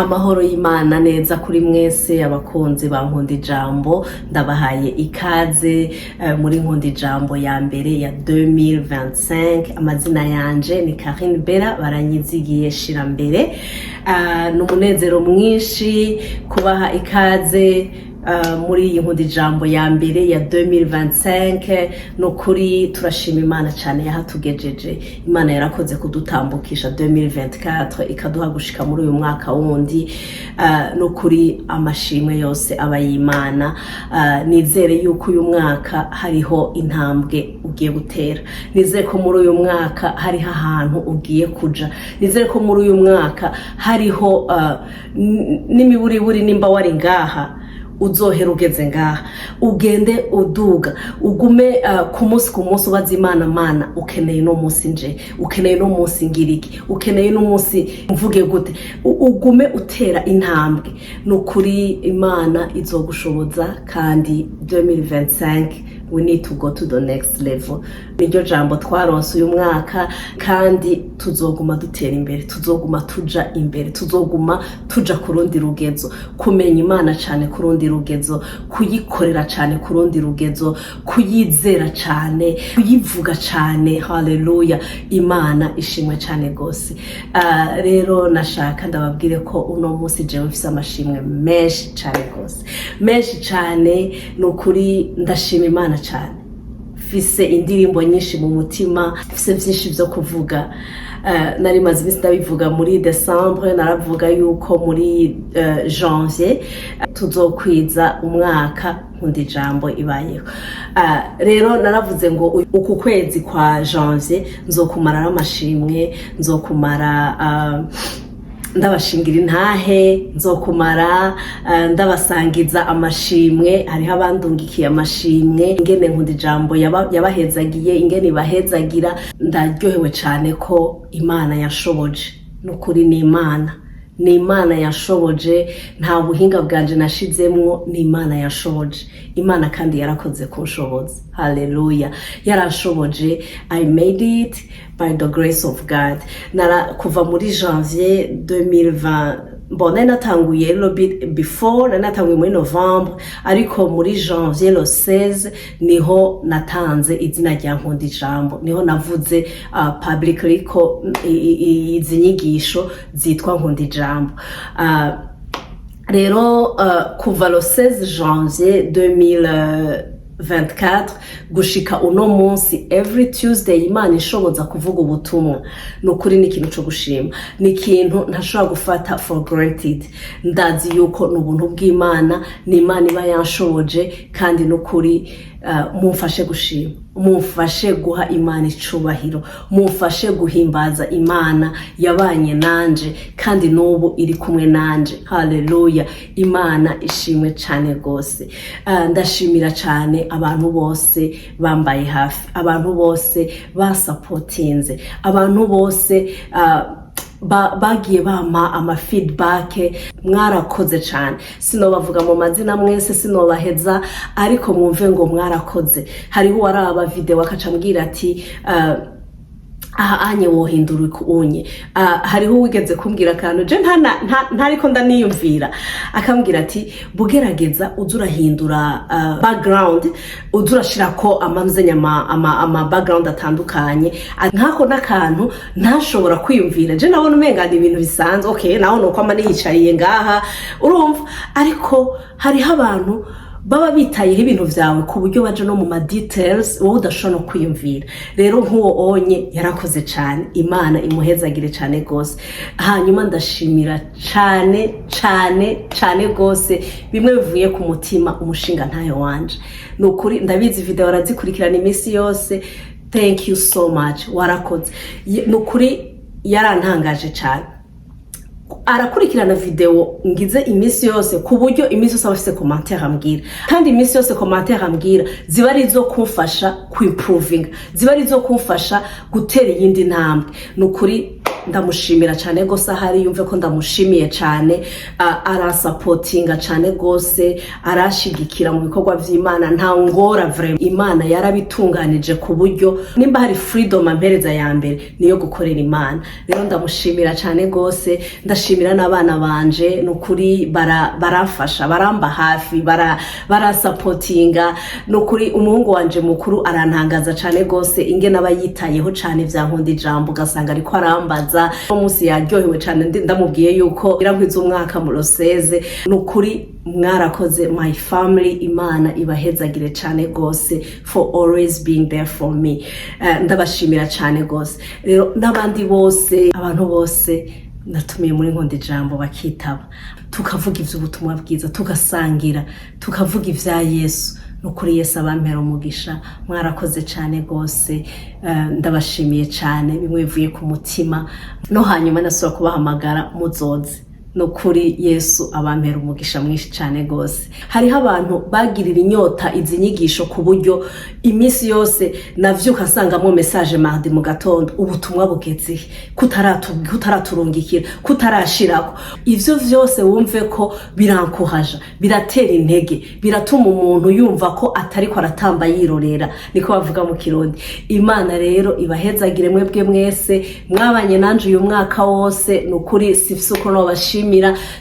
Amahoro y'Imana neza kuri mwese abakunzi ba Nkunda Ijambo. Ndabahaye ikaze muri Nkunda Ijambo ya mbere ya 2025. Amazina yanje ni Karine Bera baranyizigiye Shirambere. Ni umunezero mwinshi kubaha ikaze muri iyi Nkunda Ijambo ya mbere ya 2025. Ni ukuri turashima Imana cyane yahatugejeje. Imana yarakoze kudutambukisha 2024, ikaduha gushika muri uyu mwaka wundi. Ni ukuri amashimwe yose aba y'Imana. Nizere yuko uyu mwaka hariho intambwe ugiye gutera, nizere ko muri uyu mwaka hariho ahantu ugiye kuja, nizere ko muri uyu mwaka hariho n'imiburiburi nimba wari ngaha uzohera ugeze ngaha, ugende uduga, ugume ku munsi ku munsi ubaza Imana: "Mana, ukeneye uno munsi nje, ukeneye uno munsi ngiriki, ukeneye uno munsi mvuge gute?" Ugume utera intambwe. Ni ukuri Imana izogushoboza, kandi 2025 we need to go to the next level. Niryo jambo twaronse uyu mwaka, kandi tuzoguma dutera imbere, tuzoguma tuja imbere, tuzoguma tuja ku rundi rugezo, kumenya Imana cyane ku rundi rugezo, kuyikorera cyane ku rundi rugezo, kuyizera cyane, kuyivuga cyane. Haleluya, Imana ishimwe cyane rwose. Rero nashaka ndababwire ko uno munsi jewe mfise amashimwe menshi cyane rwose, menshi cyane. Ni ukuri ndashima Imana cyane. Mfise indirimbo nyinshi mu mutima, mfise byinshi byo kuvuga. Nari maze iminsi ndabivuga. Muri Décembre naravuga yuko muri janvier tuzokwiza umwaka Nkunda Ijambo ibayeho. Rero naravuze ngo uku kwezi kwa janvier nzokumara amashimwe, nzokumara ndabashingira intahe, nzokumara ndabasangiza amashimwe. Hariho abandungikiye amashimwe, ingene Nkunda Ijambo yabahezagiye, ingene ibahezagira. Ndaryohewe cyane ko Imana yashoboje. Nukuri ni Imana, ni Imana yashoboje, nta buhinga bwanje nashizemwo, ni Imana yashoboje. Imana kandi yarakoze kunshoboza. Haleluya, yarashoboje. I made it by the grace of God. Nara kuva muri janvier 2020, bon, nari natanguye a little bit before, nari natanguye muri novembre, ariko muri janvier le 16 niho natanze izina rya Nkunda Ijambo, niho navuze publicly ko izi nyigisho zitwa Nkunda Ijambo. Rero kuva le 16 janvier 2024 gushika uno munsi, every Tuesday Imana ishoboza kuvuga ubutumwa. Ni ukuri ni ikintu co gushima, ni ikintu ntashobora gufata for granted. Ndazi yuko ni ubuntu bw'Imana, ni Imana iba yanshoboje. Kandi n'ukuri mumfashe gushima, mumfashe guha Imana icubahiro, mumfashe guhimbaza Imana yabanye nanje kandi n'ubu iri kumwe nanje. Haleluya, Imana ishimwe cyane rwose. Ndashimira cyane abantu bose bambaye hafi, abantu bose basapotinze, abantu bose bagiye bampa ama feedback. Mwarakoze cyane. Sinobavuga mu mazina mwese, sinobaheza, ariko mwumve ngo mwarakoze. Hariho uwaraba video akaca ambwira ati: "Aha anye wohindura unye." Hariho uwigeze kumbwira akantu je ntariko ndaniyumvira, akambwira ati: "Bugerageza uze urahindura background, uze urashirako amazenya ama background atandukanye." Nkako n'akantu ntashobora kwiyumvira. Je nabona umenga ni ibintu bisanzwe, okay, naho nuko ama niyicariye ngaha, urumva. Ariko hariho abantu baba bitayeho ibintu vyawe ku buryo baja no mu ma details wowe udashobora no kwiyumvira. Rero nk'uwo onye yarakoze cane, Imana imuhezagire cane gose. Hanyuma ndashimira cane cane cane gose, bimwe bivuye ku mutima, umushinga ntayo wanje. Ni ukuri ndabizi video arazikurikirana iminsi yose. Thank you so much, warakoze. Ni ukuri yarantangaje cane. Arakurikirana video ngize iminsi yose, ku buryo iminsi yose aba afise commentaire ambwira, kandi iminsi yose commentaire ambwira ziba ari izo kumfasha kuimprovinga, ziba ari izo kumfasha gutera iyindi ntambwe. Ni ukuri. Ndamushimira cyane gose ahari, yumve ko ndamushimiye cyane. Arasapotinga cyane gose, arashigikira mu bikorwa vy'Imana, nta ngora vraiment. Imana yarabitunganije ku buryo nimba hari freedom ampereza ya mbere niyo gukorera Imana. Rero ndamushimira cyane gose. Ndashimira n'abana banje, nukuri baramfasha, baramba hafi, barasapotinga nukuri. Umuhungu wanje mukuru arantangaza cyane gose ingene aba yitayeho cyane vya Nkunda Ijambo, ugasanga ariko arambaza. Uno munsi yaryohewe cyane ndamubwiye yuko irankwiza umwaka mu Roseze. Nukuri mwarakoze, my family, Imana ibahezagire cyane gose for always being there for me. Ndabashimira cyane gose. Rero n'abandi bose, abantu bose natumiye muri Nkunda Ijambo bakitaba, tukavuga ivy'ubutumwa bwiza, tugasangira, tukavuga ivya Yesu, nukuri Yesu abampera umugisha. Mwarakoze cyane gose. Ndabashimiye cyane bimwe bivuye ku mutima. No hanyuma nasubira kubahamagara muzoze. Nukuri Yesu abampera umugisha mwinshi cyane gose. Hariho abantu bagirira inyota izi nyigisho ku buryo iminsi yose navyuka asangamo message mardi mu gatondo: "Ubutumwa bugeze he? Kutaraturungikira, kutarashirako?" Ivyo vyose wumve ko birankuhaja, biratera intege, biratuma umuntu yumva ko atariko aratamba yirorera, niko bavuga mu Kirundi. Imana rero ibahezagire mwebwe mwese mwabanye nanje uyu mwaka wose. Nukuri sifise uko nobashimira,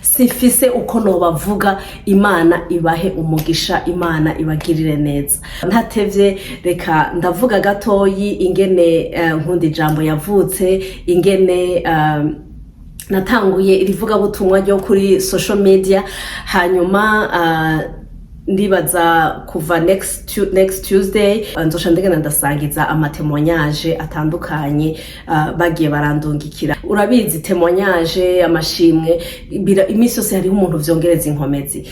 sifise uko nobavuga. Imana ibahe umugisha, Imana ibagirire neza. Ntatevye, reka ndavuga gatoyi ingene Nkunda Ijambo yavutse, ingene natanguye irivugabutumwa ryo kuri social media. Hanyuma ndibaza kuva next Tuesday nzoca ndagenda ndasangiza ama témoignages atandukanye bagiye barandungikira. Urabizi, témoignage, amashimwe, iminsi yose hariho umuntu vyongereza inkomezi.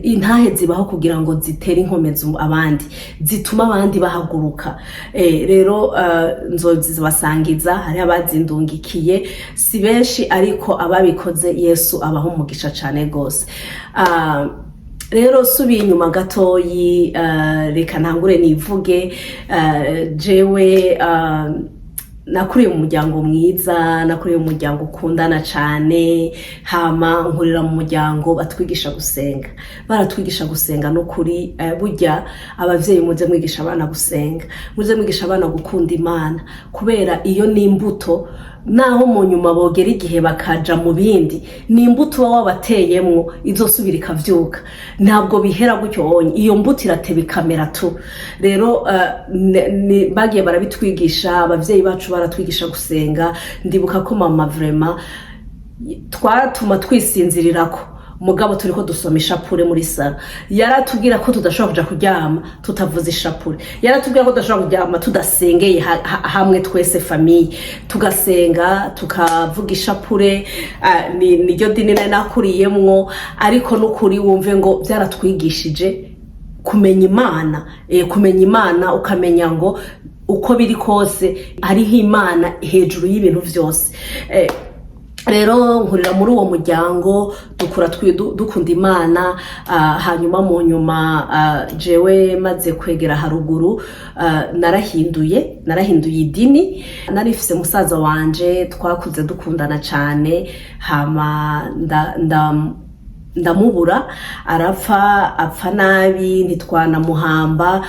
Intahe zibaho kugira ngo zitere inkomezi abandi, zituma abandi bahaguruka. Rero nzozibasangiza. Hariho abazindungikiye, si benshi, ariko ababikoze Yesu abaha umugisha cane gose. Rero subiye inyuma gatoyi, reka ntangure nivuge. Jewe nakuriye mu muryango mwiza, nakuriye mu muryango ukundana cane. Hama nkurira mu muryango batwigisha gusenga, baratwigisha gusenga n'ukuri. Burya abavyeyi, muze mwigisha abana gusenga, muze mwigisha abana gukunda Imana, kubera iyo ni imbuto. Naho mu nyuma bogera igihe bakaja mu bindi, ni imbuto uba wabateyemwo izosubira ikavyuka. Ntabwo bihera gutyo wonye, iyo mbuto irateba ikamera tu. Rero bagiye barabitwigisha, abavyeyi bacu baratwigisha gusenga. Ndibuka ko mama vraiment twatuma twisinzirirako, mugabo turiko dusoma ishapure muri salon. Yaratubwira ko tudashobora kuja kuryama tutavuze ishapure, yaratubwira ko tudashobora kuryama tudasengeye hamwe twese famille, tugasenga, tukavuga ishapure. Niryo dini nari nakuriyemwo, ariko n'ukuri wumve ngo byaratwigishije kumenya Imana, kumenya Imana, ukamenya ngo uko biri kose hariho Imana hejuru y'ibintu vyose. Rero nkurira muri uwo muryango, dukura dukunda Imana. Hanyuma mu nyuma, jewe maze kwegera haruguru, narahinduye idini. Nari mfise musaza wanje twakuze dukundana cane, hama ndamubura, arapfa, apfa nabi, ntitwanamuhamba.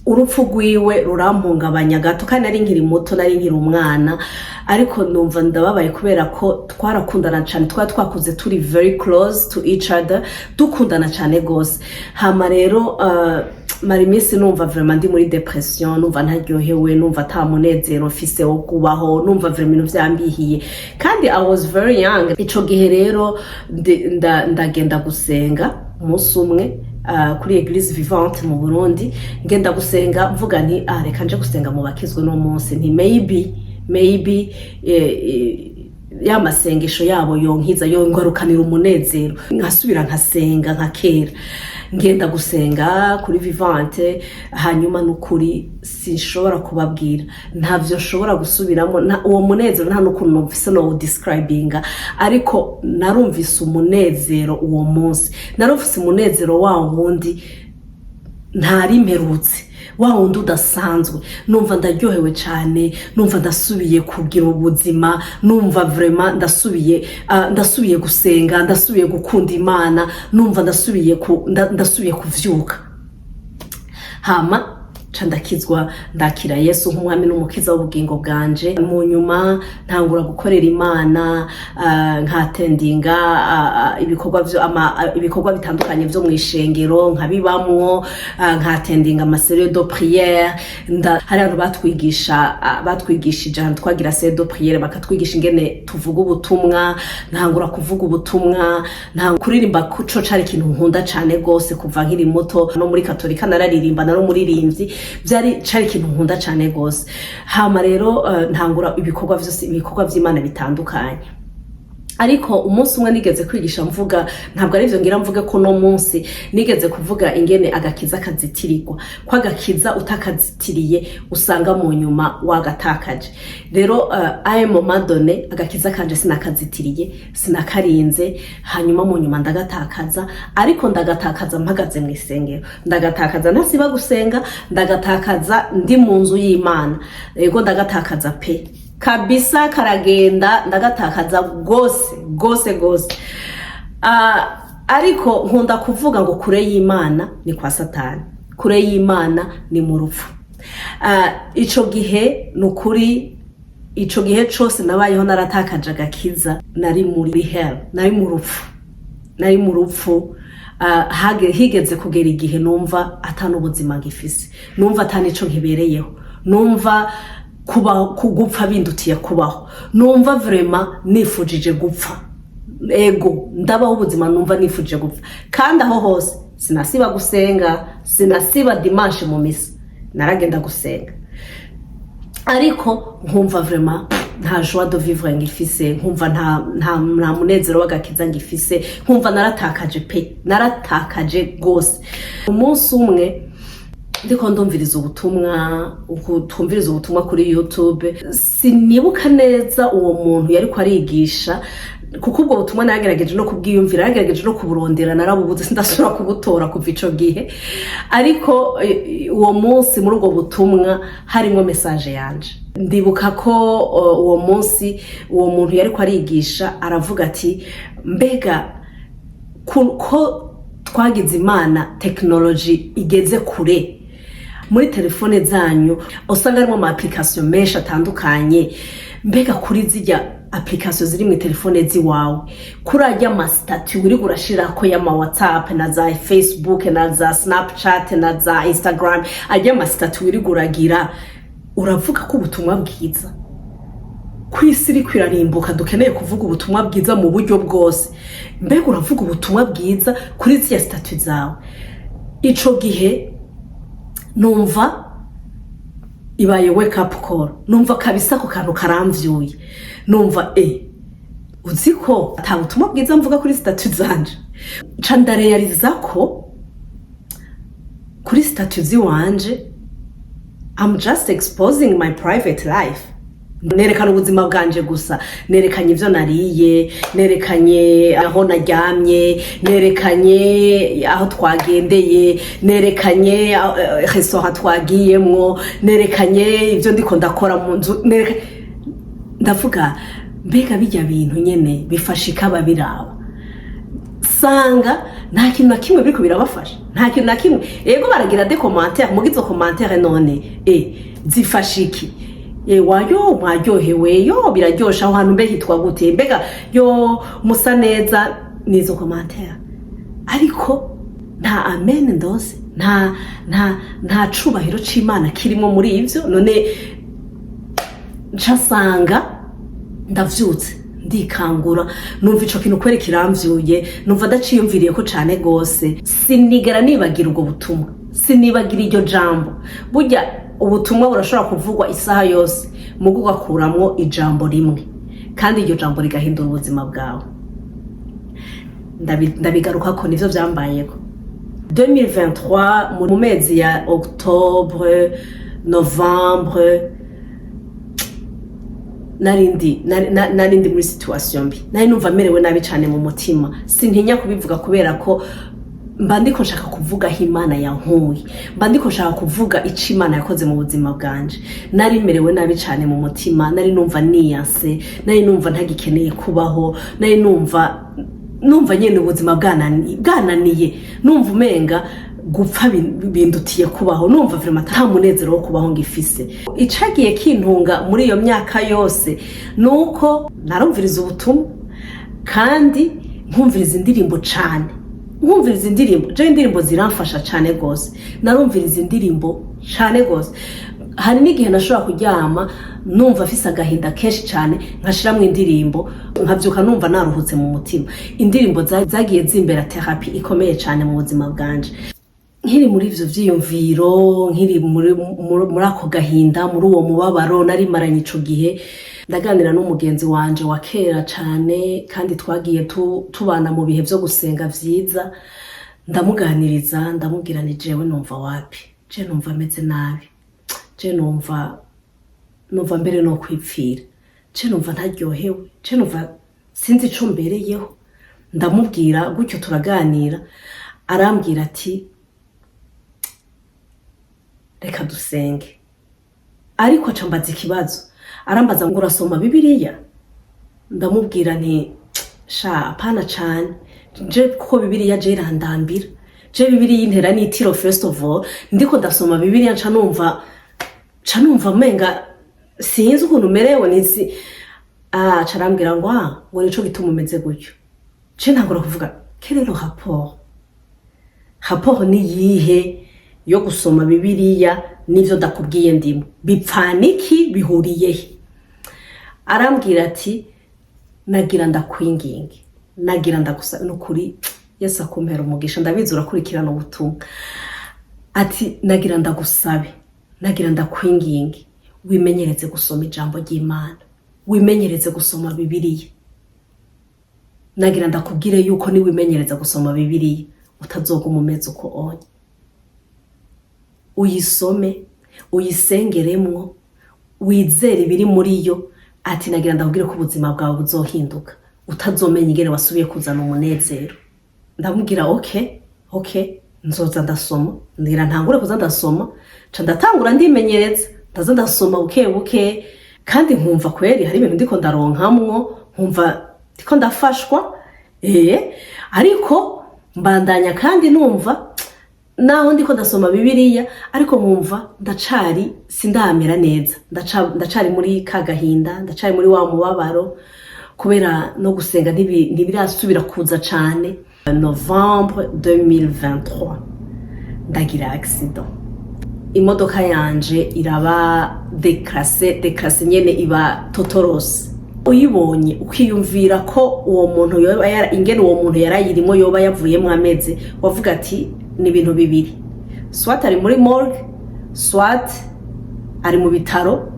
Urupfu rwiwe rurampungabanya gato, kandi nari nkiri muto, nari nkiri umwana, ariko numva ndababaye kubera ko twarakundana cyane, twari twakuze turi very close to each other, dukundana cyane gose. Hama rero mara iminsi numva vraiment ndi muri dépression, numva ntaryohewe, numva ata munezero mfise wo kubaho, numva vraiment ibintu vyambihiye, kandi I was very young ico gihe. Rero ndagenda gusenga umunsi umwe kuri Église Vivante mu Burundi. Ngenda gusenga mvuga nti: "Ah, reka nje gusenga mu bakizwe no munsi," nti maybe ya masengesho yabo yonkiza, yongarukanira umunezero, nkasubira nkasenga nka kera. Ngenda gusenga kuri Vivante, hanyuma n'ukuri sinshobora kubabwira, ntavyo nshobora gusubiramo. Uwo munezero nta n'ukuntu numvise no describinga, ariko narumvise umunezero uwo munsi, narumvise umunezero wa wundi. Ntari mperutse, wa wundi udasanzwe. Numva ndaryohewe cyane, numva ndasubiye kugira ubuzima, numva vraiment ndasubiye gusenga, ndasubiye gukunda Imana, numva ndasubiye kuvyuka. Hama ca ndakizwa, ndakira Yesu nk'umwami n'umukiza w'ubugingo bwanje. Mu nyuma ntangura gukorera Imana, nkatendinga ibikorwa bitandukanye vyo mu ishengero, nkabibamwo, nkatendinga ama cellules de prière. Hari abantu batwigishije ahantu twagira cellule de prière, bakatwigisha ingene tuvuga ubutumwa. Ntangura kuvuga ubutumwa, nta kuririmba, kuco cari ikintu nkunda cane gose kuva nkiri muto. No muri Katolika nararirimba, nari umuririmbyi, cari ikintu nkunda cane gose. Hama rero ntangura ibikorwa vyose, ibikorwa vy'Imana bitandukanye. Ariko umunsi umwe nigeze kwigisha mvuga, ntabwo arivyo ngira mvuge ko no munsi nigeze kuvuga ingene agakiza kazitirirwa, ko agakiza utakazitiriye usanga mu nyuma wagatakaje. Rero à un moment donné agakiza kanje sinakazitiriye, sinakarinze, hanyuma mu nyuma ndagatakaza. Ariko ndagatakaza mpagaze mu isengero, ndagatakaza ntasiba gusenga, ndagatakaza ndi mu nzu y'Imana. Yego, ndagatakaza pe, kabisa karagenda, ndagatakaza gose gose gose. Ariko nkunda kuvuga ngo kure y'Imana ni kwa Satani, kure y'Imana ni mu rupfu. Ico gihe, ni ukuri, ico gihe cose nabayeho naratakaje agakiza, nari muri hell, nari mu rupfu, nari mu rupfu. Higeze kugera igihe numva ata n'ubuzima ngifise, numva ata nico nkibereyeho, numva kubaho gupfa bindutiye kubaho, numva vraiment nifujije gupfa. Ego, ndabaho ubuzima numva nifujije gupfa. Kandi aho hose sinasiba gusenga, sinasiba dimanche mu misa, naragenda gusenga, ariko nkumva vraiment nta joie de vivre ngifise, nkumva nta munezero w'agakiza ngifise, nkumva naratakaje pe, naratakaje rwose. Umunsi umwe ndiko ndumviriza ubutumwa, twumviriza ubutumwa kuri YouTube, sinibuka neza uwo muntu yariko arigisha, kuko ubwo butumwa nagerageje no kubwiyumvira, nagerageje no kuburondera, narabubuze, sindasubira kubutora kuva ico gihe. Ariko uwo munsi muri ubwo butumwa harimwo message yanje. Ndibuka ko uwo munsi uwo muntu yariko arigisha aravuga ati: "Mbega ko twagize Imana, tekinoloji igeze kure, muri telefone zanyu usanga harimo ama application menshi atandukanye, mbega kuri zirya application ziri mu telefone ziwawe, kuri ajya ama statuts uri urashirako y'ama WhatsApp na za Facebook na za Snapchat na za Instagram, ajya ama statuts uri uragira, uravuga ko ubutumwa bwiza, ku isi iriko irarimbuka, dukeneye kuvuga ubutumwa bwiza mu buryo bwose, mbega uravuga ubutumwa bwiza kuri ziriya statuts zawe?" Ico gihe numva ibaye wake up call, numva kabisa ako kantu karamvyuye, numva uzi ko ata butumwa bwiza mvuga kuri statut zanje. Nca ndareyariza ko kuri statut ziwanje I'm just exposing my private life, nerekana ubuzima bwanje gusa, nerekanye ivyo nariye, nerekanye aho naryamye, nerekanye aho twagendeye, nerekanye restaurant twagiyemwo, nerekanye ivyo ndiko ndakora mu nzu. Ndavuga: mbega bijya bintu nyene bifasha ikaba biraba? Sanga nta kintu na kimwe biriko birabafasha, nta kintu na kimwe. Yego, baragira des commentaires, muga izo commentaires none zifasha iki? Wayo mwaryohewe, yo biraryoshe aho hantu, mbe hitwa gute, mbega yo musa neza, nizo commentaires. Ariko nta amen ndose, nta cubahiro c'Imana kirimo muri ivyo. None ncasanga ndavyutse, ndikangura, numva ico kintu kweri kiramvyuye, numva ndaciyumviriye ko cane gose. Sinigera nibagira ubwo butumwa, sinibagira iryo jambo. Burya ubutumwa burashobora kuvugwa isaha yose, mugo ugakuramwo ijambo rimwe, kandi iryo jambo rigahindura ubuzima bwawe. Ndabigarukako, nivyo vyambayeko 2023 mu mezi ya octobre, novembre. Narindi muri situation mbi, nari numva merewe nabi cane mu mutima. Sintinya kubivuga kubera ko Mba ndiko nshaka kuvuga aho Imana yankuye, mba ndiko nshaka kuvuga ico Imana yakoze mu buzima bwanje. Nari merewe nabi cane mu mutima, nari numva niyanse, nari numva ntagikeneye kubaho, nari numva nyene ubuzima bwananiye, numva umenga gupfa bindutiye kubaho, numva vraiment ata munezero wo kubaho ngifise. Icagiye kintunga muri iyo myaka yose nuko narumviriza ubutumwa kandi nkumviriza indirimbo cane, nkumviriza indirimbo. Je indirimbo ziramfasha cane gose, narumviriza indirimbo cane gose. Hari n'igihe nashobora kuryama numva afise agahinda kenshi cane, nkashiramwo indirimbo, nkavyuka numva naruhutse mu mutima. Indirimbo zagiye zimbera thérapie ikomeye cane mu buzima bwanje. Nkiri muri ivyo vyiyumviro, nkiri muri ako gahinda, muri uwo mubabaro nari maranye ico gihe, ndaganira n'umugenzi wanje wa kera cane kandi twagiye tubana mu bihe vyo gusenga vyiza. Ndamuganiriza, ndamubwira ni jewe numva wapi, je numva meze nabi, je numva mbere no kwipfira, je numva ntaryohewe, je numva sinzi ico mbereyeho. Ndamubwira gutyo, turaganira, arambwira ati: "Reka dusenge." Ariko aca mbaza ikibazo, arambaza ngo: "Urasoma Bibiliya?" Ndamubwira nti: "Sha, apana cane je, kuko Bibiliya je irandambira, je Bibiliya intera n'itiro. First of all, ndiko ndasoma Bibiliya nca numva umenga sinzi ukuntu merewe." Nizi aca arambwira ngo: "Ah," ngo, "nico gituma umeze gutyo." Je ntangura kuvuga: "Quel est le rapport? Rapport ni yihe yo gusoma Bibiliya n'ivyo ndakubwiye ndimo? Bipfana iki? Bihuriye he?" Arambwira ati: "Nagira ndakwinginge, nagira ndagusa nukuri, Yesu akumpera umugisha, ndabizi urakurikirana ubutumwa." Ati: "Nagira ndagusabe, nagira ndakwinginge, wimenyereze gusoma ijambo ry'Imana, wimenyereze gusoma Bibiliya. Nagira ndakubwire yuko niwimenyereza gusoma Bibiliya utazoguma umeze uko onye. Uyisome, uyisengeremwo, wizere ibiri muri yo." Ati: "Nagira ndakubwire ko ubuzima bwawe buzohinduka, utazomenya ingene wasubiye kuzana umunezero." Ndamubwira: Okay, nzoza ndasoma." Ngira ntangure kuza ndasoma, nca ndatangura ndimenyereza, ndaza ndasoma buke buke, kandi nkumva kweri hari ibintu ndiko ndaronkamwo, nkumva ndiko ndafashwa. Ariko mbandanya kandi numva naho ndiko ndasoma Bibiliya, ariko nkumva ndacari sindamera neza, ndacari muri ka gahinda, ndacari muri wa mubabaro, kubera no gusenga ntibirasubira kuza cane. Novembre 2023 ndagira accident, imodoka yanje iraba déclassée, déclassée nyene, iba totorose. Uyibonye ukiyumvira ko uwo muntu yoba ingene uwo muntu yarayirimo yoba yavuyemo ameze, wavuga ati ni ibintu bibiri: soit ari muri morgue, soit ari mu bitaro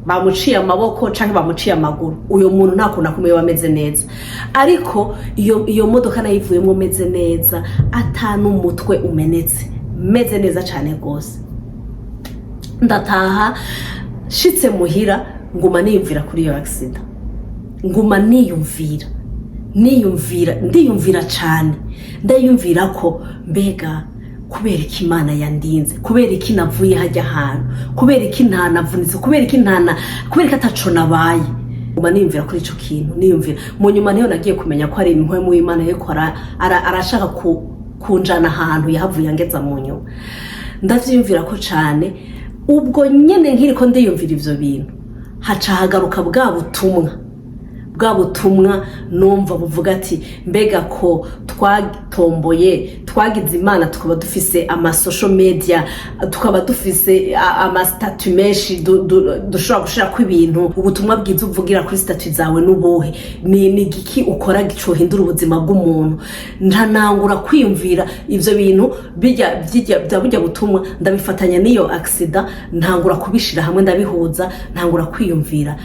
bamuciye amaboko canke bamuciye amaguru. Uyo muntu nta kuntu akumwe yoba ameze neza. Ariko iyo modoka nayivuyemo meze neza, ata n'umutwe umenetse, meze neza cane rwose. Ndataha, shitse muhira nguma niyumvira kuri iyo accident, nguma niyumvira, niyumvira, ndiyumvira cane, ndayumvira ko mbega kubera iki Imana yandinze, kubera iki navuye hajya ahantu, kubera iki ntanavunitse, kubera iki ntana, kubera iki ataco nabaye. Nguma niyumvira kuri ico kintu, niyumvira. Mu nyuma niyo nagiye kumenya ko ari impwemu w'Imana yuko arashaka kunjana ahantu yahavuye angeza mu nyuma. Ndavyiyumvira ko cane. Ubwo nyene nkiriko ndiyumvira ivyo bintu, haca hagaruka bwa butumwa, bwa butumwa numva buvuga ati: mbega ko twatomboye, twagize Imana, tukaba dufise ama social media, tukaba dufise ama statuts menshi dushobora gushirako ibintu, ubutumwa bwiza uvugira kuri statut zawe n'ubuhe? Ni igiki ukora cohindura ubuzima bw'umuntu? Ntanangura kwiyumvira ivyo bintu bijya bya burya butumwa, ndabifatanya n'iyo accident, ntangura kubishira hamwe, ndabihuza, ntangura kwiyumvira: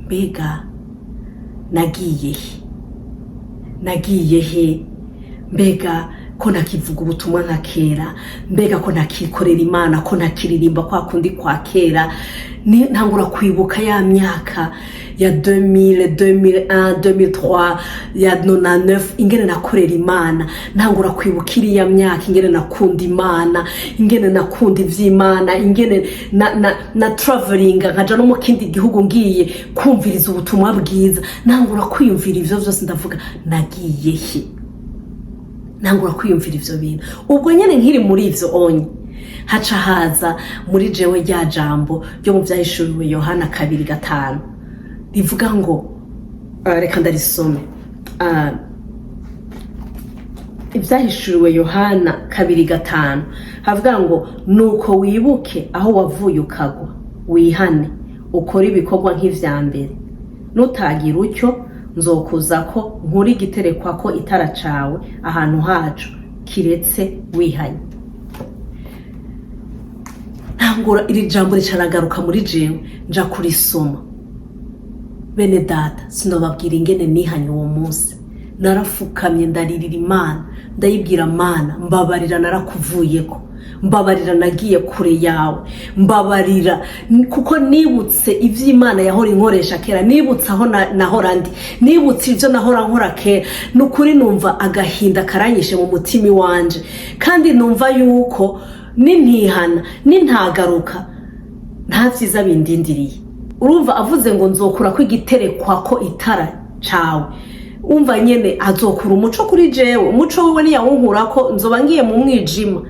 mbega nagiye he? Nagiye he? Mbega Ko ntakivuga ubutumwa nka kera? Mbega ko ntakikorera Imana, ko ntakiririmba kwa kundi kwa kera? Ntangura kwibuka ya myaka ya 2000, 2001, 2003, ya 99, ingene nakorera Imana. Ntangura kwibuka iriya myaka, ingene nakunda Imana, ingene nakunda ivy'Imana, ingene na travelinga nkaja no mu kindi gihugu ngiye kumviriza ubutumwa bwiza. Ntangura kwiyumvira ivyo vyose, ndavuga: "Nagiye he?" Ntangura kwiyumvira ivyo bintu. Ubwo nyene nkiri muri ivyo onye, haca haza muri jewe rya jambo ryo mu Vyahishuriwe Yohana 2:5, rivuga ngo, reka ndarisome. Ivyahishuriwe Yohana 2:5 havuga ngo: "Nuko wibuke aho wavuye ukagwa, wihane, ukore ibikorwa nk'ivya mbere. Nutagira utyo, nzokuza ko nkuri igiterekwa ko itara cawe ahantu haco, kiretse wihanye." Ntangura iri jambo ricaragaruka muri jewe, nja kurisoma. Bene data, sinobabwira ingene nihanye uwo munsi. Narafukamye, ndaririra Imana, ndayibwira: "Mana, mbabarira, narakuvuyeko. Mbabarira, nagiye kure yawe. Mbabarira." Kuko nibutse ivy'Imana yahora inkoresha kera, nibutse aho nahora ndi, nibutse ivyo nahora nkora kera. Ni ukuri numva agahinda karanyishe mu mutima iwanje, kandi numva yuko nintihana, nintagaruka, nta vyiza bindindiriye. Urumva avuze ngo nzokura ko igiterekwa ko itara cawe, umva nyene azokura umuco kuri jewe. Umuco wiwe niyawunkurako, nzoba ngiye mu mwijima.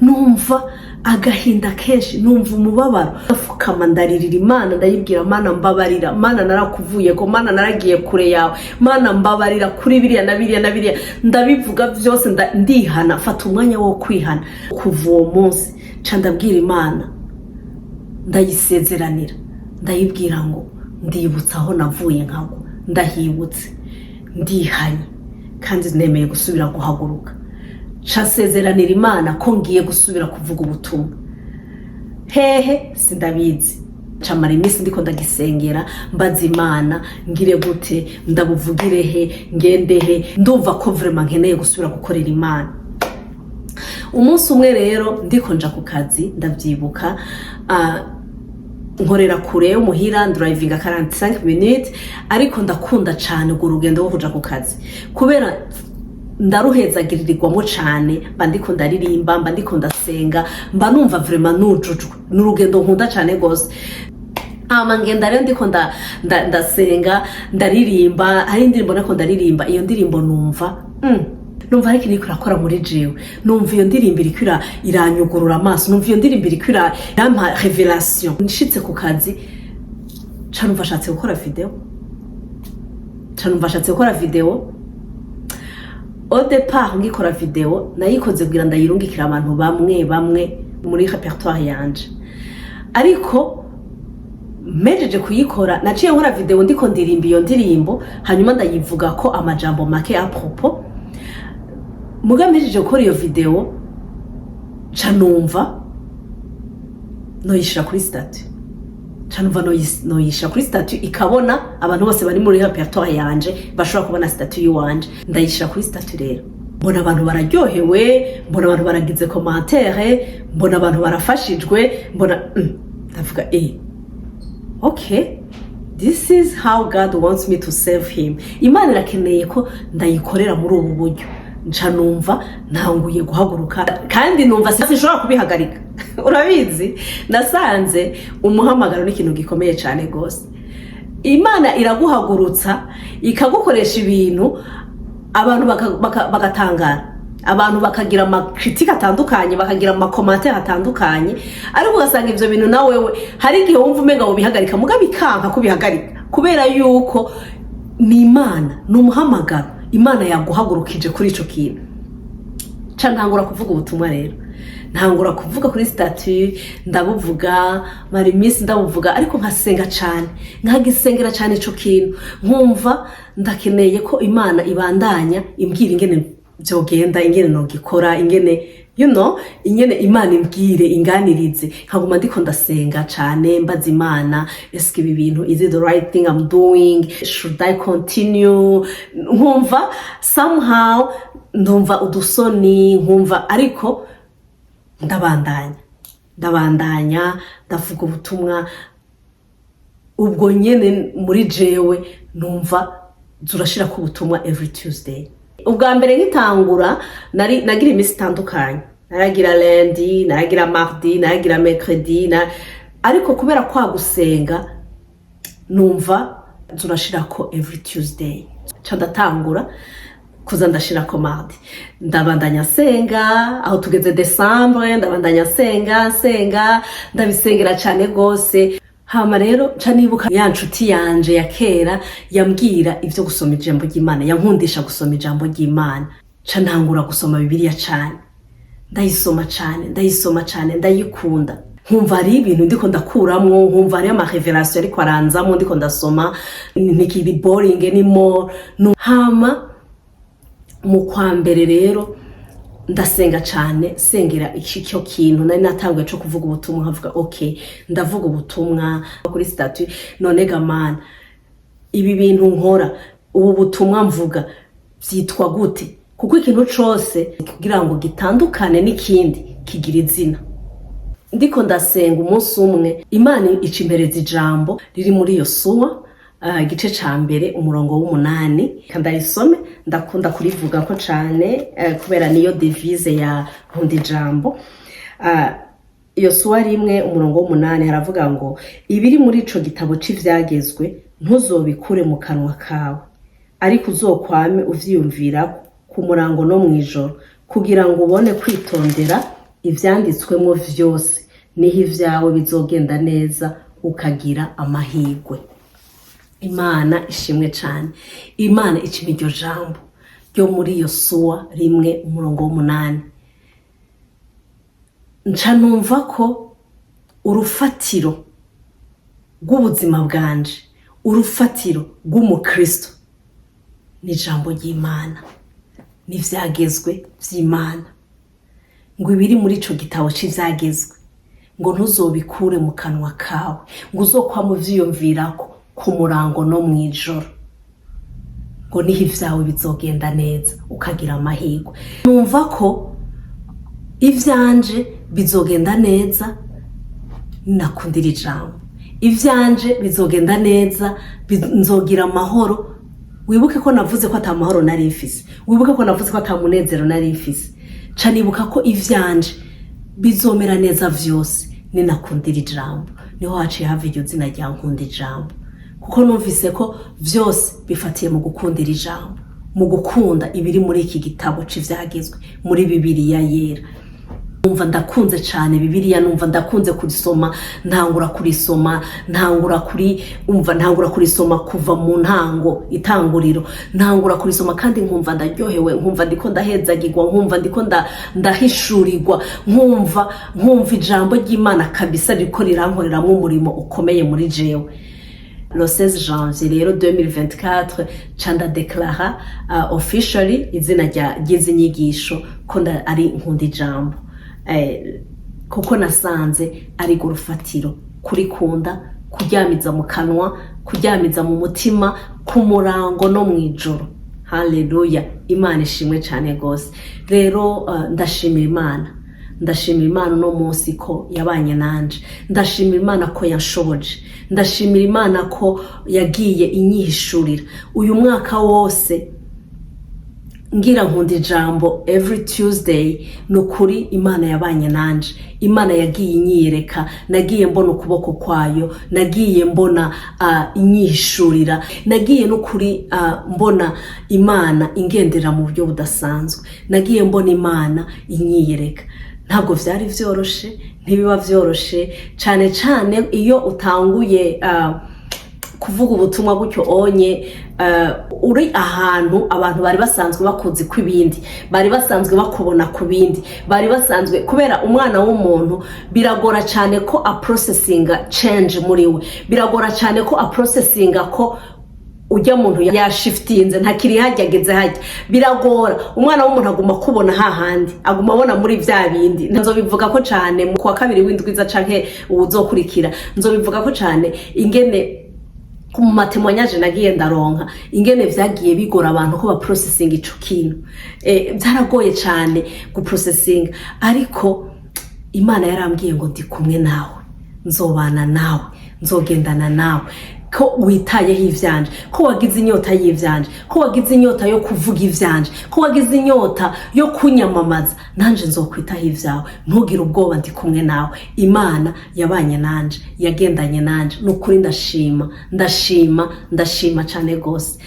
Numva agahinda kenshi, numva umubabaro. Ndafukama, ndaririra Imana, ndayibwira: "Mana, mbabarira. Mana, narakuvuye ko. Mana, naragiye kure yawe. Mana, mbabarira kuri biriya na biriya na biriya." Ndabivuga byose, ndihana, fata umwanya wo kwihana. Kuva uwo munsi ca ndabwira Imana, ndayisezeranira, ndayibwira ngo: "Ndibutse aho navuye nkagwa, ndahibutse, ndihanye kandi nemeye gusubira guhaguruka." Ca nsezeranira Imana ko ngiye gusubira kuvuga ubutumwa. Hehe? Sindabizi. Camara iminsi ndiko ndagisengera, mbaza Imana: "Ngire gute? Ndabuvugire he? Ngende he? Ndumva ko vraiment nkeneye gusubira gukorera Imana." Umunsi umwe rero ndiko nja ku kazi, ndavyibuka, nkorera kure y'umuhira, ndrivinga 45 minutes, ariko ndakunda cane urwo rugendo rwo kuja ku kazi kubera ndaruhezagiririrwamo cane. Mba ndiko ndaririmba, mba ndiko ndasenga, mba numva vraiment nujujwe. Ni urugendo nkunda cane gose. Hama ngenda rero ndiko ndasenga, ndaririmba. Hari indirimbo nako ndaririmba. Iyo ndirimbo numva, numva ariko iriko irakora muri jewe. Numva iyo ndirimbo iriko iranyugurura amaso, numva iyo ndirimbo iriko irampa révélation. Nshitse ku kazi, ca numva ashatse gukora vidéo, ca numva ashatse gukora vidéo. Au départ ngikora vidéo, nayikoze kugira ndayirungikira abantu bamwe bamwe muri répertoire yanje, ariko mpejeje kuyikora, naciye nkora vidéo ndiko ndirimba iyo ndirimbo, hanyuma ndayivuga ko amajambo make à propos. Muga mpejeje gukora iyo vidéo, ca numva noyishira kuri statut, ca numva noyishira kuri statut, ikabona abantu bose bari muri répertoire yanje bashobora kubona statut yiwanje. Ndayishira kuri statut rero, mbona abantu bararyohewe, mbona abantu baragize commentaire, mbona abantu barafashijwe, mbona, ndavuga: "Okay, this is how God wants me to serve him. Imana irakeneye ko ndayikorera muri ubu buryo." Nca numva ntanguye guhaguruka, kandi numva sinshobora kubihagarika. Urabizi, nasanze umuhamagaro ni ikintu gikomeye cyane rwose. Imana iraguhagurutsa, ikagukoresha ibintu, abantu bagatangara, abantu bakagira ama critiques atandukanye, bakagira ama commentaires atandukanye, ariko ugasanga ivyo bintu na wewe hari igihe wumva umenga wobihagarika, mugabo ikanka kubihagarika, kubera yuko ni Imana, ni umuhamagaro Imana yaguhagurukije kuri ico kintu. Ca ntangura kuvuga ubutumwa rero, ntangura kuvuga kuri statut, ndabuvuga, mara iminsi ndabuvuga, ariko nkasenga cane, nkagisengera cane ico kintu, nkumva ndakeneye ko Imana ibandanya imbwira ingene vyogenda, ingene nogikora, ingene ingene Imana imbwire, inganirize. Nkaguma ndiko ndasenga cane, mbaza Imana: "Eske ibi bintu, is it the right thing I'm doing? Should I continue?" Nkumva somehow Ndumva udusoni, nkumva, ariko ndabandanya, ndabandanya, ndavuga ubutumwa. Ubwo nyene muri jewe numva zurashirako ubutumwa every Tuesday. Ubwa mbere nkitangura nari nagira iminsi itandukanye: naragira lundi, naragira mardi, naragira mercredi ariko kubera kwa gusenga numva zurashirako every Tuesday, ca ndatangura kuza ndashirako mardi. Ndabandanya nsenga, aho tugeze décembre ndabandanya nsenga, nsenga, ndabisengera cane gose. Hama rero nca nibuka ya nshuti yanje ya kera yambwira ivyo gusoma ijambo ry'Imana, yankundisha gusoma ijambo ry'Imana. Nca ntangura gusoma Bibiliya cane, ndayisoma cane, ndayisoma cane, ndayikunda, nkumva hari ibintu ndiko ndakuramwo, nkumva hariyo ama révélations ariko aranzamwo ndiko ndasoma, ntikiri boring anymore. Hama mu kwa mbere rero ndasenga cane, sengera iki cyo kintu nari natanguye co kuvuga ubutumwa. Nkavuga: "Okay, ndavuga ubutumwa kuri statut. None ga Mana, ibi bintu nkora, ubu butumwa mvuga, vyitwa gute?" Kuko ikintu cose kugira ngo gitandukane n'ikindi kigira izina. Ndiko ndasenga umunsi umwe, Imana ica impereza ijambo riri muri Yosuwa, igice ca mbere, umurongo w'8. Ndarisome, ndakunda kurivuga ko cane, kubera niyo devise ya Nkunda Ijambo. Yosuwa 1, umurongo w'8, haravuga ngo: "Ibiri muri ico gitabo c'ivyagezwe ntuzobikure mu kanwa kawe, ariko uzokwame uvyiyumvira ku murango no mw'ijoro, kugira ngo ubone kwitondera ivyanditswemo vyose, niho ivyawe bizogenda neza, ukagira amahirwe." Imana ishimwe cane. Imana icima iryo jambo ryo muri Yosuwa 1, umurongo w'8, nca numva ko urufatiro rw'ubuzima bwanje, urufatiro rw'umukristo, ni ijambo ry'Imana, n'ivyagezwe vy'Imana. Ngo ibiri muri ico gitabo c'ivyagezwe, ngo ntuzobikure mu kanwa kawe, ngo uzokwama uvyiyumvirako ku murango no mw'ijoro, ngo niho ivyawe bizogenda neza, ukagira amahirwe. Numva ko ivyanje bizogenda neza nakundira ijambo, ivyanje bizogenda neza, nzogira amahoro. Wibuke ko navuze ko ata mahoro nari mfise, wibuke ko navuze ko ata munezero nari mfise. Ca nibuka ko ivyanje bizomera neza vyose ninakundira ijambo. Niho haciye hava iryo zina rya Nkunda Ijambo, kuko numvise ko vyose bifatiye mu gukundira ijambo, mu gukunda ibiri muri iki gitabo c'ivyagezwe, muri Bibiliya Yera. Numva ndakunze cane Bibiliya, numva ndakunze kurisoma. Ntangura kurisoma, ntangura kuri umva, ntangura kurisoma kuva mu ntango, itanguriro. Ntangura kurisoma kandi nkumva ndaryohewe, nkumva ndiko ndahezagirwa, nkumva ndiko ndahishurirwa, nkumva ijambo ry'Imana kabisa ririko rirankoreramwo umurimo ukomeye muri jewe. Le 16 janvier rero 2024 ca ndadeklara officially izina ry'izi nyigisho ko ari Nkunda Ijambo, kuko nasanze ari rwo rufatiro: kurikunda, kuryamiza mu kanwa, kuryamiza mu mutima, ku murango no mw'ijoro. Haleluya, Imana ishimwe cyane rwose. Rero ndashimira Imana, ndashimira Imana uno munsi ko yabanye nanje, ndashimira Imana ko yanshoboje, ndashimira Imana ko yagiye inyihishurira uyu mwaka wose ngira Nkunda Ijambo every Tuesday. Ni ukuri Imana yabanye nanje, Imana yagiye inyiyereka, nagiye mbona ukuboko kwayo, nagiye mbona inyihishurira, nagiye n'ukuri mbona Imana ingendera mu buryo budasanzwe, nagiye mbona Imana inyiyereka. Ntabwo vyari vyoroshe, ntibiba vyoroshe, cane cane iyo utanguye kuvuga ubutumwa gutyo onye, uri ahantu abantu bari basanzwe bakuzi ku ibindi, bari basanzwe bakubona ku bindi, bari basanzwe. Kubera umwana w'umuntu biragora cyane ko aprocesinga change muri we, biragora cyane ko aprocesinga ko ujya muntu yashifitinze, ntakiri hajya, ageze hajya. Biragora umwana w'umuntu, aguma kubona hahandi, aguma abona muri bya bindi. Nzobivuga ko cyane mu kwa kabiri w'indwiza canke uwuzokurikira, nzobivuga ko cyane ingene Mu ma témoignages nagiye ndaronka, ingene vyagiye bigora abantu ko baprocessinga ico kintu, byaragoye cane guprocessinga. Ariko Imana yarambwiye ngo: "Ndi kumwe nawe, nzobana nawe, nzogendana nawe. Ko witayeho ivyanje, ko wagize inyota y'ivyanje, ko wagize inyota yo kuvuga ivyanje, ko wagize inyota yo kunyamamaza, nanje nzokwitaho ivyawe. Ntugire ubwoba, ndi kumwe nawe." Imana yabanye nanje, yagendanye nanje. Ni ukuri ndashima, ndashima, ndashima cane gose.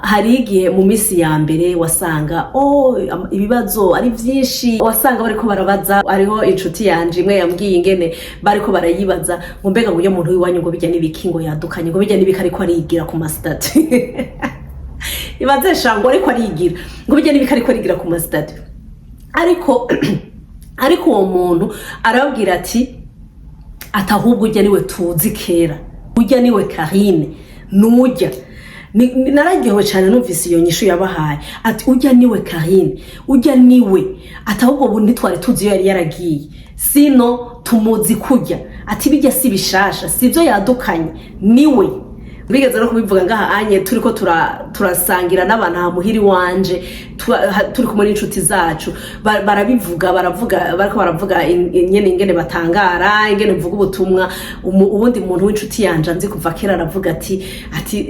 Hari igihe mu minsi ya mbere wasanga, oh, ibibazo ari vyinshi, wasanga bariko barabaza. Hariho inshuti yanje imwe yambwiye ingene bariko barayibaza ngo: "Mbega ngo uyo muntu w'iwanyu, ngo bijya n'ibiki, ngo yadukanye, ngo bijya n'ibiki ariko arigira ku ma statuts?" Ibaze shango, ariko arigira ngo bijya n'ibiki, ariko arigira ku ma statuts. Ariko uwo muntu arababwira ati: "Ahubwo ujya niwe tuzi kera, ujya niwe Karine, nujya." Nararyohewe cyane numvise iyo nyishu yabahaye, ati: "Ujya niwe Karine, ujya niwe." Ati: "Ahubwo ubu ntitwari tuzi iyo yari yaragiye, sino tumuzi kujya." Ati: "Bijya si bishasha, si ibyo yadukanye, niwe." Bigeze no kubivuga ngaha anye turiko turasangira n'abantu aha muhiri wanje, turi kumwe n'inshuti zacu. Barabivuga, baravuga, bariko baravuga nyene ingene batangara ingene mvuga ubutumwa. Uwundi muntu w'inshuti yanje anzi kuva kera aravuga ati: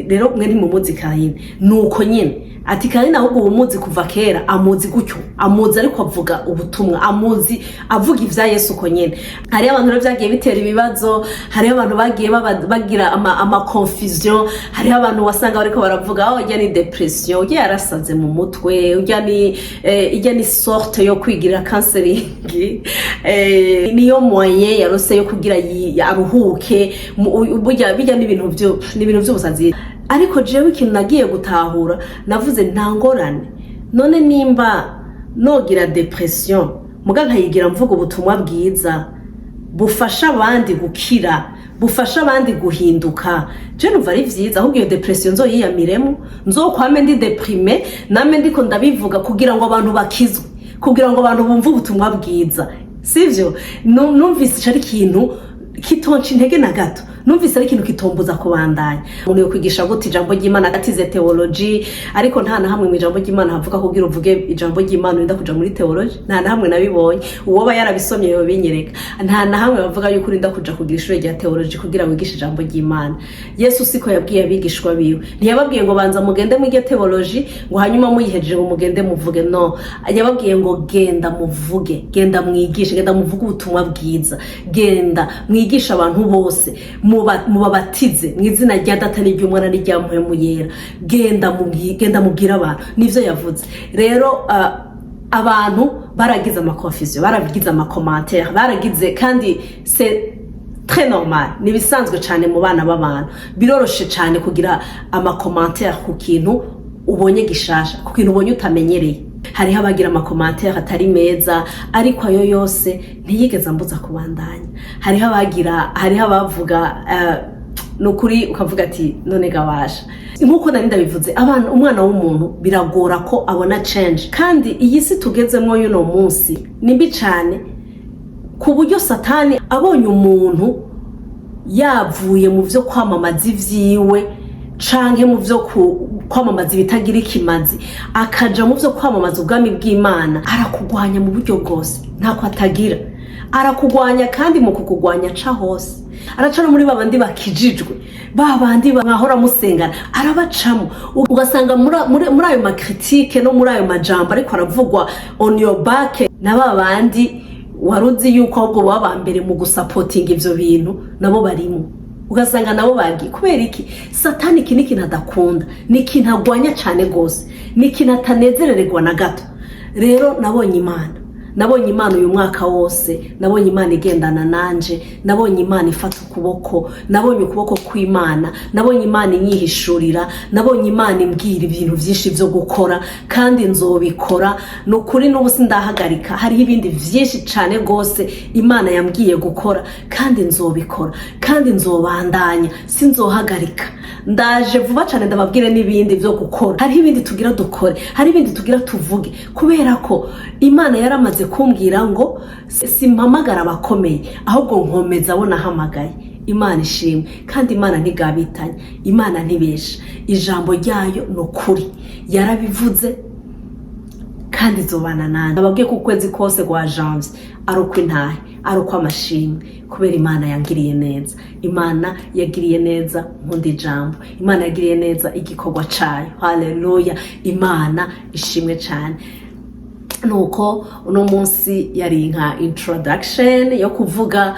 "Rero mwe ntimumuzi Karine, nuko nyene." Ati: "Karine ahubwo umuzi kuva kera, amuzi gutyo, amuzi ariko avuga ubutumwa, amuzi avuga ivya Yesu uko nyene." Hariho abantu rero vyagiye bitera ibibazo, hariho abantu bagiye bagira ama confusion. Hariho abantu wasanga bariko baravuga: "Oh, ujya ni dépression, ujya yarasaze mu mutwe, ujya ni ijya ni sorte yo kwigirira counseling, niyo moyen yarose yo kugira aruhuke." Burya bijya n'ibintu byo ni ibintu by'ubusazi. Ariko jewe ikintu nagiye gutahura, navuze: "Nta ngorane. None nimba nogira dépression, muga nkayigira mvuga ubutumwa bwiza bufasha abandi gukira, bufasha abandi guhinduka, je numva ari vyiza. Ahubwo iyo dépression nzoyiyamiremo, nzokwame ndi déprimée, name ndiko ndabivuga kugira ngo abantu bakizwe, kugira ngo abantu bumve ubutumwa bwiza, sivyo?" Numvise ico ari ikintu kitonca intege na gato, numvise ari ikintu kitombuza kubandanya. Umuntu yo kwigisha gute ijambo ry'Imana atize théologie? Ariko nta na hamwe mu ijambo ry'Imana havuga kugira uvuge ijambo ry'Imana urinda kuja muri théologie. Nta na hamwe nabibonye. Uwoba yarabisomye yobinyereka. Nta na hamwe bavuga yuko urinda kuja kugira ishure rya théologie kugira wigishe ijambo ry'Imana. Yesu siko yabwiye abigishwa biwe. Ntiyababwiye ngo: "Banza mugende mwige théologie," ngo hanyuma muyihejeje ngo mugende muvuge. No, yababwiye ngo: "Genda muvuge, genda mwigishe, genda muvuge ubutumwa bwiza, genda mwigishe abantu bose, mubabatize mu izina rya Data n'iry'Umwana n'irya Mpwemu Yera. Genda mubwire abantu." Nivyo yavuze. Rero abantu baragize ama confusion, baragize ama commentaires, baragize, kandi c'est très normal, ni ibisanzwe cyane mu bana b'abantu. Biroroshe cyane kugira ama commentaires ku kintu ubonye gishasha, ku kintu ubonye utamenyereye. Hariho abagira ama commentaires atari meza, ariko ayo yose ntiyigeze ambuza kubandanya. Hariho abagira, hariho abavuga, ni ukuri ukavuga ati: "None gabasha." Nk'uko nari ndabivuze, abana, umwana w'umuntu biragora ko abona change. Kandi iyi si tugezemo y'uno munsi ni mbi cyane, ku buryo Satani abonye umuntu yavuye mu byo kwamamaza ibyiwe canke mu byo kwamamaza ibitagira ikimazi, akaja mu byo kwamamaza ubwami bw'Imana, arakugwanya mu buryo bwose. Ntako atagira, arakugwanya. Kandi mu kukugwanya aca hose, araca no muri babandi bakijijwe, ba bandi mwahora musengana, arabacamo. Ugasanga muri ayo ma critiques no muri ayo majambo ariko aravugwa on your back, na ba bandi wari uzi yuko ahubwo baba ba mbere mu gusapotinga ivyo bintu, nabo barimo. Ugasanga nabo bagiye. Kubera iki? Satani iki ni ikintu adakunda, ni ikintu agwanya cyane rwose, ni ikintu atanezerererwa na gato. Rero nabonye Imana, nabonye Imana uyu mwaka wose, nabonye Imana igendana nanje, nabonye Imana ifata ukuboko, nabonye ukuboko kw'Imana, nabonye Imana inyihishurira, nabonye Imana imbwira ibintu byinshi byo gukora, kandi nzobikora. Ni ukuri, n'ubu sindahagarika. Hariho ibindi byinshi cyane rwose Imana yambwiye gukora, kandi nzobikora, kandi nzobandanya, sinzohagarika. Ndaje vuba cyane ndababwire n'ibindi byo gukora. Hariho ibindi tugira dukore, hari ibindi tugira tuvuge, kubera ko Imana yaramaze kumbwira ngo: "Simpamagara abakomeye, ahubwo nkomeza abo nahamagaye." Imana ishimwe. Kandi Imana ntigabitanye, Imana ntibesha, ijambo ryayo ni ukuri, yarabivuze kandi izobana nanjye. Ababwiye ko ukwezi kose kwa janvier ari ukw'intahe, ari ukw'amashimwe, kubera Imana yangiriye neza. Imana yagiriye neza Nkunda Ijambo, Imana yagiriye neza igikorwa cayo. Haleluya, Imana ishimwe cyane. Nuko uno munsi yari nka introduction yo kuvuga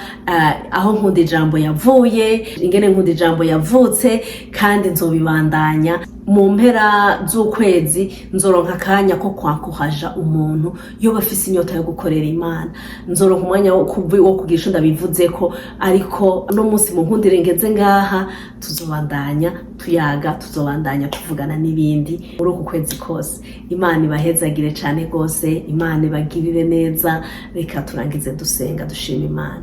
aho Nkunda Ijambo yavuye, ingene Nkunda Ijambo yavutse, kandi nzobibandanya mu mpera z'ukwezi. Nzoronka akanya ko kwakuhaja umuntu iyo bafise inyota yo gukorera Imana, nzoronka umwanya wo kugira ico ndabivuze ko. Ariko uno munsi mu nkundire ngeze ngaha, tuzobandanya tuyaga, tuzobandanya tuvugana n'ibindi muri uku kwezi kose. Imana ibahezagire cane rwose, Imana ibagirire neza. Reka turangize dusenga, dushima Imana.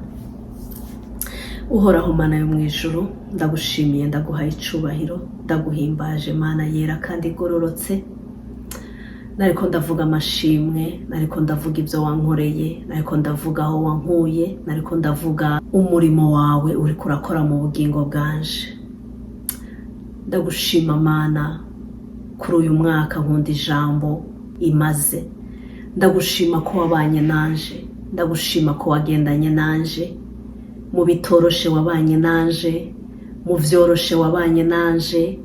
Uhoraho Mana yo mu ijuru, ndagushimiye, ndaguhaye icubahiro, ndaguhimbaje, Mana yera kandi igororotse. Nariko ndavuga amashimwe, nariko ndavuga ibyo wankoreye, nariko ndavuga aho wankuye, nariko ndavuga umurimo wawe uriko urakora mu bugingo bwanje. Ndagushima Mana kuri uyu mwaka Nkunda Ijambo imaze. Ndagushima ko wabanye nanje, ndagushima ko wagendanye nanje mu bitoroshe, wabanye nanje mu vyoroshe, wabanye nanje,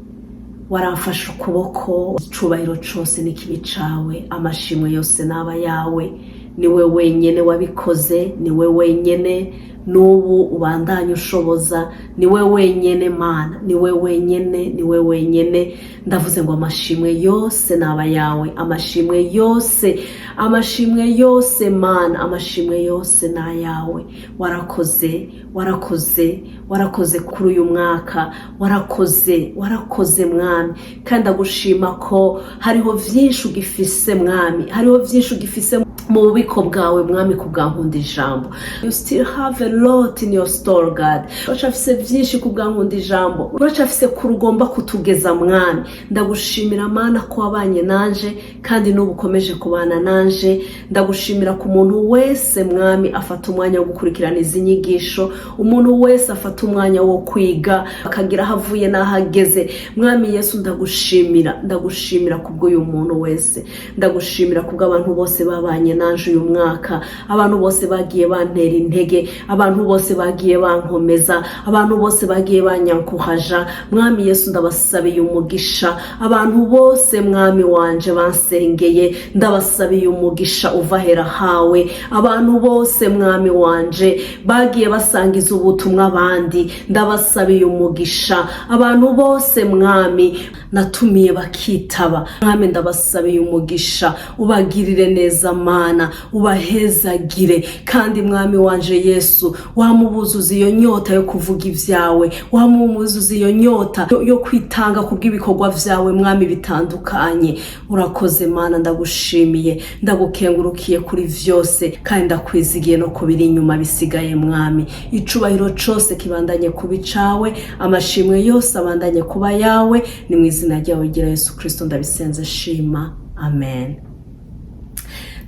waramfashe ukuboko. Icubahiro cose n'ikibi cawe, amashimwe yose n'aba yawe. Niwe wenyene wabikoze, niwe wenyene n'ubu ubandanye ushoboza, niwe wenyene Mana, niwe wenyene, niwe wenyene. Ndavuze ngo amashimwe yose n'aba yawe, amashimwe yose, amashimwe yose Mana, amashimwe yose n'ayawe. Warakoze, warakoze, warakoze kuri uyu mwaka, warakoze, warakoze Mwami. Kandi ndagushima ko hariho vyinshi ugifise Mwami, hariho vyinshi ugifise mu bubiko bwawe Mwami ku bwa Nkunda Ijambo. You still have a lot in your store, God. Uracafise vyinshi ku bwa Nkunda Ijambo, uracafise kure ugomba kutugeza Mwami. Ndagushimira Mana ko wabanye nanje kandi n'ubu ukomeje kubana nanje. Ndagushimira ku muntu wese Mwami afata umwanya wo gukurikirana izi nyigisho, umuntu wese afata umwanya wo kwiga akagira aho avuye n'aho ageze. Mwami Yesu, ndagushimira, ndagushimira kubw'uyu muntu wese, ndagushimira kubw'abantu bose babanye nanje uyu mwaka, abantu bose bagiye bantera intege, abantu bose bagiye bankomeza, abantu bose bagiye banyankuhaja. Mwami Yesu, ndabasabiye umugisha. Abantu bose Mwami wanje bansengeye, ndabasabiye umugisha uva ahera hawe. Abantu bose Mwami wanje bagiye basangiza ubutumwa abandi, ndabasabiye umugisha. Abantu bose Mwami natumiye bakitaba, Mwami ndabasabiye umugisha, ubagirire neza Mana, ubahezagire. Kandi Mwami wanje Yesu, wamubuzuza iyo nyota yo kuvuga ibyawe, wamubuzuza iyo nyota yo kwitanga kubw'ibikorwa vyawe Mwami bitandukanye. Urakoze Mana, ndagushimiye, ndagukengurukiye kuri vyose, kandi ndakwizigiye no kubiri inyuma bisigaye Mwami. Icubahiro cose kibandanye kuba icawe, amashimwe yose abandanye kuba yawe. Ni mu izina ryawe gira Yesu Kristo ndabisenze shima, amen.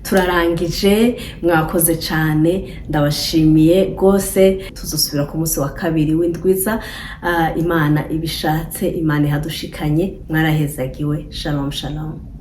Turarangije, mwakoze cyane, ndabashimiye rwose. Tuzosubira ku munsi wa kabiri w'indwiza, Imana ibishatse, Imana ihadushikanye. Mwarahezagiwe. Shalom, shalom.